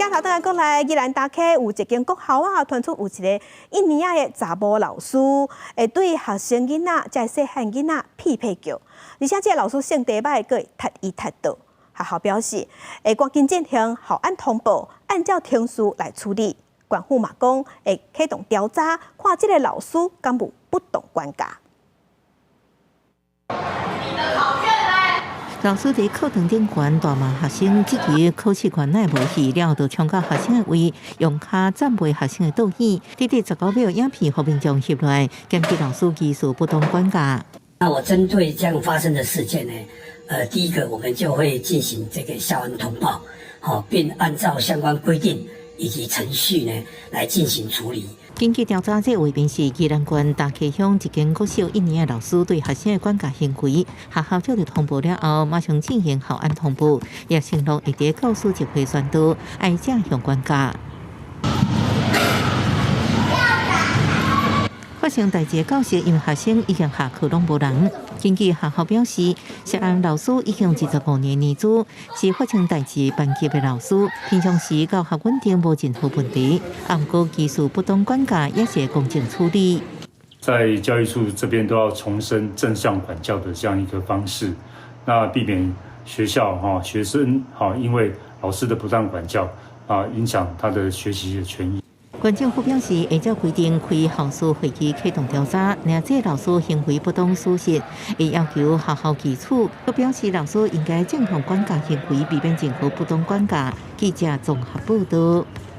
鏡頭轉來過來，宜蘭大溪有一間國校啊，傳出有一个一年仔的查某老師，會對學生囡仔，這細漢囡仔屁屁叫，而且這个老師性地䆀，閣會踢伊踢倒。學校表示，會趕緊進行校安通報，按照程序來處理。縣府嘛講，會啟動調查，看這个老師敢有不當管教。老師佇課堂頂懸大罵學生，質疑考試卷哪會無去，了後就衝到學生的位，用跤佔袂學生的桌椅。短短19秒影片，予民眾翕落來，檢舉老師疑似不當管教。那我針對這樣發生的事件呢，第一個我們就會進行這個校安通報，好，並按照相關規定以及程序呢來進行處理。根據調查，這位便是宜蘭縣大溪鄉一間國小一年的老師對學生的管教行為，學校接到通報了後，馬上進行校安通報，也承諾會佇教師集會宣導，愛正向管教。發生代誌的教室，因為學生已經下課攏無人。根據學校表示，涉案老師已經25年年資，是發生代誌班級的老師，平常時教學穩定無任何問題。毋過疑似不當管教，也是公正處理。在教育處這邊都要重申正向管教的這樣一個方式，那避免學校哈學生哈因為老師的不當管教啊，影響他的學習的權益。縣政府表示，按照規定開校事會議啟動調查，若這老師行為不當屬實，會要求學校記處。閣表示老師應該正向管教行為，避免任何不當管教。記者綜合報道。